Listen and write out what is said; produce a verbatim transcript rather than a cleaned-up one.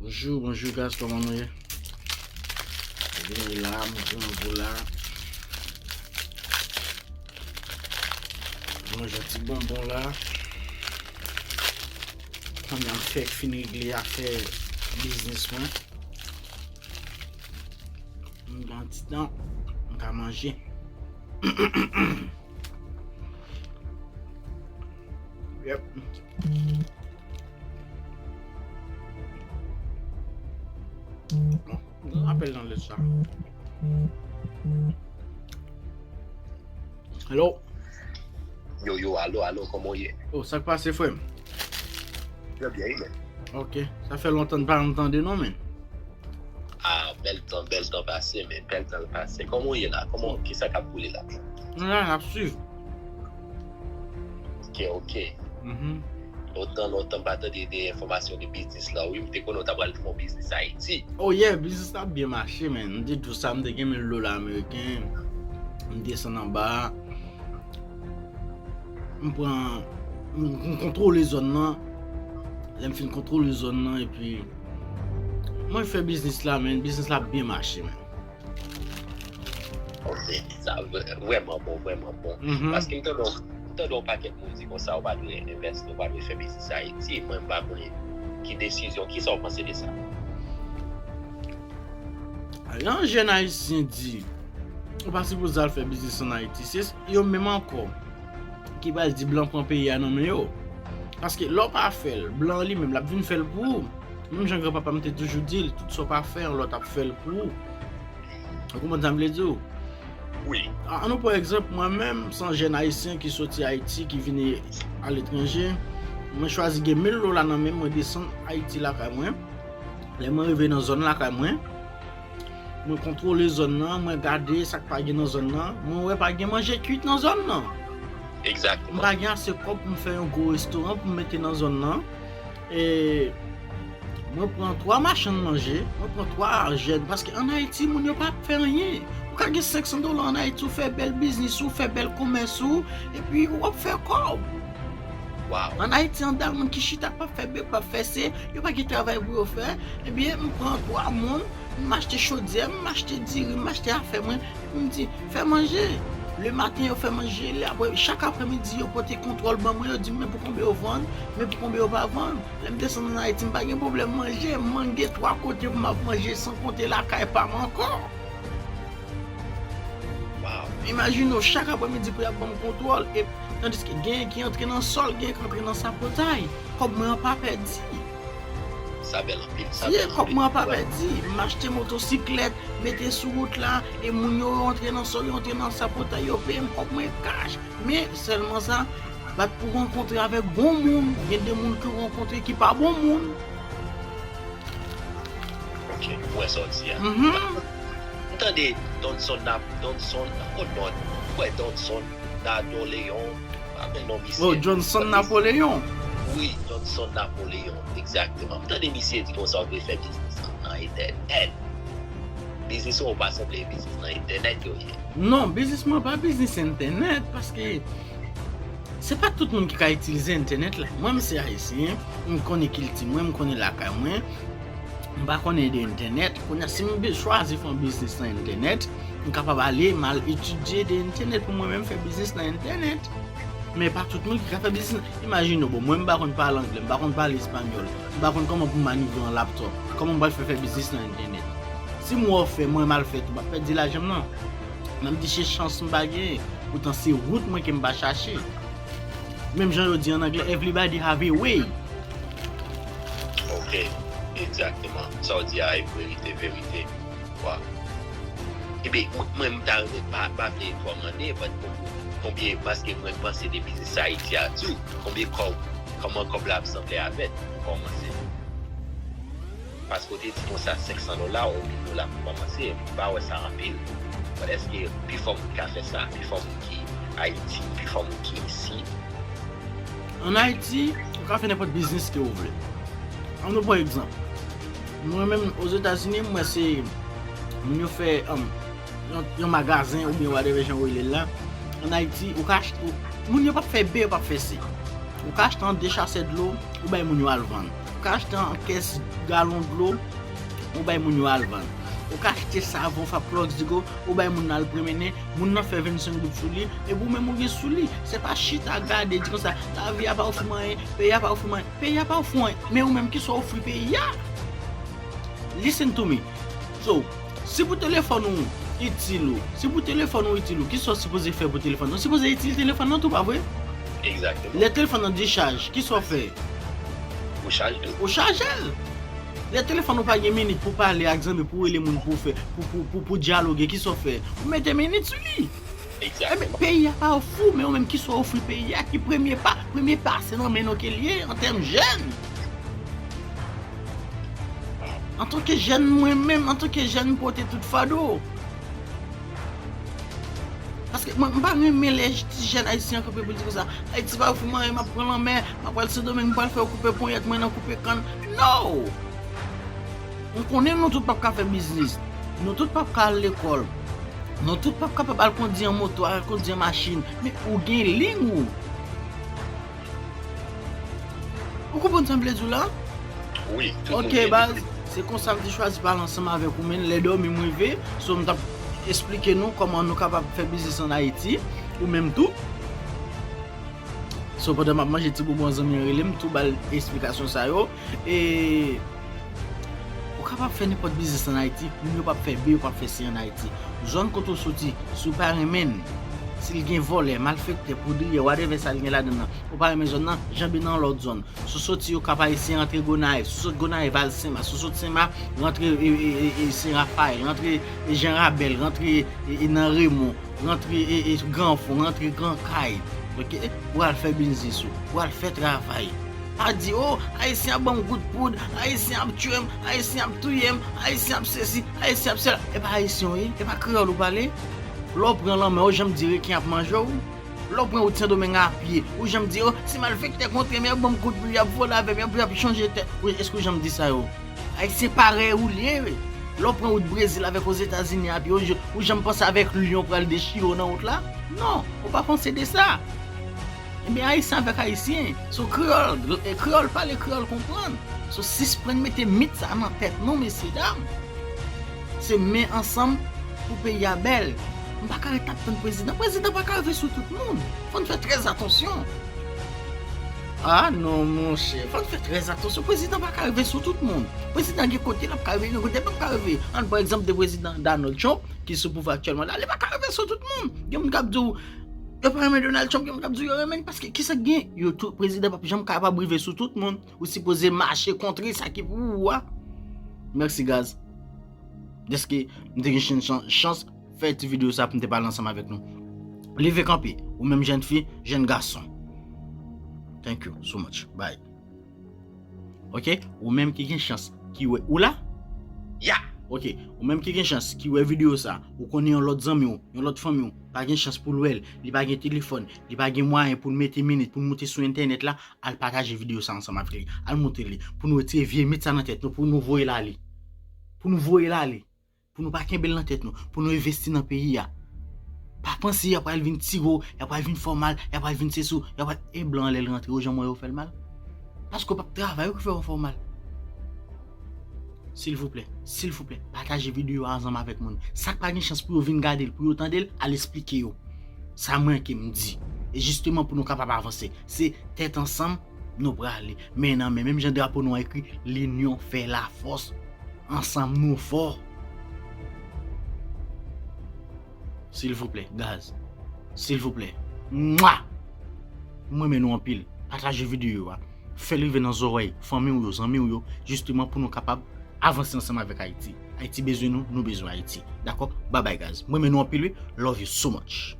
Bonjou, bonjou guys, kòman nou ye? Vini la, m gran gou la. Manje yon ti bonbon la. Kounye a m fèk fin regle afè biznis mwen. M gen yon ti tan, m ka manje. Yep. Bon, apèl nan lè sa. Hello. Yo, yo, alo, alo, kòman w ye? Oh, sa k pase, frè m? Trè byen, wi, men. Ok, sa fè lontan n pa tande non, men. Ah, bèl tan, bèl tan pase, men, bèl tan pase. Kòman w ye la? Kòman, kisa k ap boule la? Nou la, n ap swiv. Ok, ok. Lontan, lontan m pa tande de enfòmasyon de biznis la, wi. M te konnen w ta pral fè yon biznis Ayiti. Oh yeah, biznis la ap byen mache, men. M te di w sa, m te gen mil dola ameriken. M desann anba. M pran, m, m kontwole zòn nan. Lè m fin kontwole zòn nan, epi mwen fè biznis la, men. Biznis la ap byen mache, men. Ok, sa vrè- vrèman bon, vrèman bon. Mhm. Paske m tande, m tande yon pakèt moun di konsa, ou pa dwe envèsti, ou pa dwe fè biznis Ayiti. Mwen, m pa konnen ki desizyon, kisa w panse de sa? Lè yon jèn ayisyen di, ou pa sipoze al fè biznis ann Ayiti, se yo menm ankò ki pral di blan pran peyi a nan men yo. Paske lè w pa fè l, blan an li menm, l ap vin fè l pou ou. Menm jan granpapa m te toujou di l, tout sa w pa fè, yon lòt ap fè l pou ou. Ou konprann sa m vle di w? Wi. A- Ann nou pran egzanp, mwen menm, se yon jèn ayisyen ki soti Ayiti, ki vini aletranje. Mwen chwazi gen mil dola nan men m, mwen desann Ayiti lakay mwen. Lè mwen rive nan zòn lakay mwen, mwen kontwole zòn nan, mwen gade sa k pa gen nan zòn nan. Mwen wè pa gen manje kwit nan zòn nan. M Egzakteman. pa gen ase kòb pou m fè yon gwo restoran pou m mete nan zòn nan. E mwen pran twa machann manje, mwen pran twa jèn, paske ann Ayiti, moun yo pa fè anyen. Ou ka gen senk san dola ann Ayiti, ou fè bèl biznis ou, fè bèl komès ou, epi w ap fè kòb. Wow. Ann Ayiti, anndan moun ki chita, k p ap fè bèk, k p ap fè se, yo pa gen travay pou yo fè. Ebyen, m pran twa moun, m achte chodyè, m achte diri, m achte afè mwen, epi m di, fè manje. Le maten, yo fè manje, le apre, chak aprèmidi, yo pote kontwòl ban mwen, yo di m, men pou konbyen yo vann, men pou konbyen yo pa vann. Lè m desann ann Ayiti, m pa gen pwoblèm manje, m mange twa kote pou m ap manje, san konte lakay pa m ankò. Wow. Imajine w, chak aprèmidi pou y ap ban m kontwòl, e, tandiske genyen ki antre nan sòl, genyen ki antre nan sapotay. Kòb mwen an pa pèdi. Sa bèl anpil, sa Ye, bèl kòb anpil. Mwen an pa pèdi. M achte motosiklèt, mete sou wout la, e moun yo antre nan sòl, yo antre nan sapotay, yo peye m kòb mwen kach. Men sèlman sa, bat pou rankontre avèk bon moun. Gen de moun ke w rankontre ki pa bon moun. Ok, m wè sa w di a. Mhm. M tande Donson Nap, Donson, kot non, kwè Donson Napoleon, pa bèl non misye. Oh, Johnson Napoleon. Wi, Johnson Napoleon, egzakteman. M tande misye di konsa w vle fè biznis nan entènèt. Biznis ou pa sanble biznis nan entènèt yo ye. Non, biznis mwen pa biznis entènèt, paske se pa tout moun ki ka itilize entènèt la. Mwen, m se ayisyen, m konnen kilti mwen, m konnen lakay mwen, m pa konnen de entènèt. Kounye a, si m be- chwazi fè yon biznis nan entènèt, m kapab ale, m al etidye de entènèt pou mwen menm fè biznis nan entènèt. Men pa tout moun ki ka fè biznis. Imajine w, bon, mwen m pa konn pale anglè, m pa konn pale espanyòl, m pa konn kòman pou m manivre yon laptòp, kòman m pral fè fè biznis nan entènèt. Si m wè w fè, mwen m al fè tou, m ap pèdi lajan m nan. M ap di se chans m pa genyen, poutan se wout mwen ke m pa chache. Menm jan yo di an anglè, everybody have a way. Ok, egzakteman. Sa w di a e verite, verite. Wa. Ebyen, mwen, mwen, m ta renmen pa, pa vle twò mande, but konbyen, paske mwen panse de biznis Ayiti a tou, konbyen kòb, kòman kòb la ap sanble avèk pou kòmanse? Paske w te di konsa senk san dola, yon mil dola pou kòmanse, m pa wè sa anpil. But èske pifò moun ka fè sa, pifò moun ki Ayiti, pifò moun ki isit? Ann Ayiti, ou ka fè nenpòt biznis ke ou vle. Ann nou pran egzanp. Mwen menm, Ozetazini, m wè se moun yo fè, um, yon, yon magazen oubyen whatever jan w rele l la. Ann Ayiti, ou ka achte, ou, moun yo p ap fè B, yo p ap fè C. Ou ka achte yon de chasè dlo, ou bay moun yo al vann. Ou ka achte yon kès galon dlo, ou bay moun yo al vann. Ou ka achte savon Fab Clorox Digo, ou bay moun nan al pwomennen, moun nan fè vennsenk goud sou li, epi ou menm ou gen sou li. Se pa chita gade, di konsa, lavi a pa ofri m anyen, peyi a pa ofri m anyen. Peyi a pa ofri w anyen, men ou menm, kisa w ofri peyi a? Listen to me. So, si pou telefòn ou itil ou, si pou telefòn ou itil ou, kisa w sipoze fè pou telefòn nan? Ou sipoze itil telefòn nan tou, pa vre? Egzakteman. Lè telefòn nan dichaj, kisa w fè? Ou chaje l. Ou chaje l. Lè telefòn ou pa gen minit pou pale ak zanmi, pou rele moun, pou fè, pou, pou, pou, pou dyaloge, kisa w fè? Ou mete minit sou li. Egzakteman. Ebyen, peyi a pa ofri w, men ou menm, kisa w ofri peyi a? Ki premye pa? Premye pa, se nan men nou ke l ye, an tèm jèn. Antanke jèn, mwen menm, antanke jèn, m pote tout fado. Paske mwen, m pa renmen lè ti jèn ayisyen an kanpe pou l di konsa, Ayiti pa ofri m anyen, m ap pran lanmè, m ap pral Sendomeng, m pral fè yo koupe ponyèt mwen nan koupe kann. No! M konnen nou tout p ap ka fè biznis. Nou tout p ap ka al lekòl. Nou tout p ap kapab al kondi an moto, al kondi an machin. Men ou gen liy ou. Ou konprann sa m vle di w la? Wi, tout moun gen liy. Ok, baz, se konsa m te chwazi pale ansanm avèk ou, men lè dòmi m rive, so m t ap esplike nou kòman nou kapab fè biznis ann Ayiti, ou menm tou. So, pandan m ap manje ti bonbon, zanmi an rele m, tou ba l esplikasyon sa yo. E ou kapab fè nenpòt biznis ann Ayiti, moun yo p ap fè B, yo p ap fè C ann Ayiti. Zòn kote w soti, si w pa renmen l, si l gen vòlè, malfektè, poudriyè, whatever sa l gen ladan l nan, ou pa renmen zòn nan, janbe nan lòt zòn. Si w soti Okap Ayisyen, rantre Gonayiv. Si w sot Gonayiv, al Senmak. Si w sot Senmak, rantre, e, e, e, e, Sen Rafayèl, rantre, e, Jan Rabèl, rantre, e, e, nan Remon, rantre, e, e, Gran Fon, rantre Gran Kay. Ok? Pou al fè biznis ou, pou al fè travay. Pa di, "Oh, Ayisyen ap ban m kout poud, Ayisyen ap tchwe m, Ayisyen ap touye m, Ayisyen ap sesi, Ayisyen ap sela." E pa Ayisyen w ye, e pa kreyòl ou pale. Lè w pran lanmè, ou janm di reken ap manje w. Lè w pran wout Sendomeng a pye, ou janm di, "Oh, se malfektè kontre m, y ap ban m kout poud, y ap vole avè m, y ap, y ap chanje tè." Ou, èske ou janm di sa yo? Ayisyen parèy ou l ye. Lè w pran wout Brezil avèk Ozetazini a pye, ou, ou janm panse avèk lyon pral dechire w nan wout la? Non, ou pa panse de sa. Ebyen, Ayisyen avèk Ayisyen. So, kreyòl, e, kreyòl pale, kreyòl konprann. So, sispann mete mit sa nan tèt nou, mesye dam. Se men ansanm pou peyi a bèl. M pa ka ret ap tann prezidan. Prezidan pa ka rive sou tout moun. Fò n fè trè atansyon. Ah non, monchè. Fò n fè trè atansyon. Prezidan pa ka rive sou tout moun. Prezidan gen kote l ap ka rive, gen kote l p ap ka rive. Ann pran egzanp de prezidan Donald Trump, ki sou pouvwa aktyèlman la. Li pa ka rive sou tout moun. Gen moun k ap di w, yo pa renmen Donald Trump, gen moun k ap di w yo renmen l, paske kisa k gen? Yo tou, prezidan p ap janm kapab rive sou tout moun. Ou sipoze mache kontre sa ki pou ou a. Mèsi, guys. Dèske m te gen chans, chans fè ti videyo sa pou m te pale ansanm avèk nou. Leve kanpe, ou menm jèn fi, jèn gason. Thank you so much. Bye. Ok, ou menm ki gen chans, ki wè, ou la? Ya! Ok, ou menm ki gen chans, ki wè videyo sa, ou konnen yon lòt zanmi w, yon lòt fanmi w, pa gen chans pou l wè l, li pa gen telefòn, li pa gen mwayen pou l mete minit, pou l moute sou entènèt la, al pataje videyo sa ansanm avèk li. Al montre li. Pou nou retire vye mit sa nan tèt nou, pou nou voye l ale. Pou nou voye l ale. Pou nou pa kenbe l nan tèt nou. Pou nou envesti nan peyi a. Pa panse y ap pral vin tire w, y ap pral vin fè w mal, y ap pral vin sesi w, y ap pral, e blan an lè l rantre, ou janm wè yo fè l mal? Paske w p ap travay, ou ki fè yo fè w mal. Silvouplè, silvouplè, pataje videyo a ansanm avèk moun. Sa k pa gen chans pou yo vin gade l, pou yo tande l, al esplike yo. Sa mwen ke m di. E jisteman pou nou kapab avanse. Se tèt ansanm, nou prale. Men nan men, menm jan drapo nou an ekri, "Linyon fè lafòs." Ansanm nou fò. Silvouplè, guys. Silvouplè. Mwa! M renmen nou anpil. Pataje videyo a. Fè l rive nan zòrèy fanmi w yo, zanmi w yo, jisteman pou nou kapab avanse ansanm avèk Ayiti. Ayiti bezwen nou, nou bezwen Ayiti. Dakò? Bye bye, guys. M renmen nou anpil, wi. Love you so much.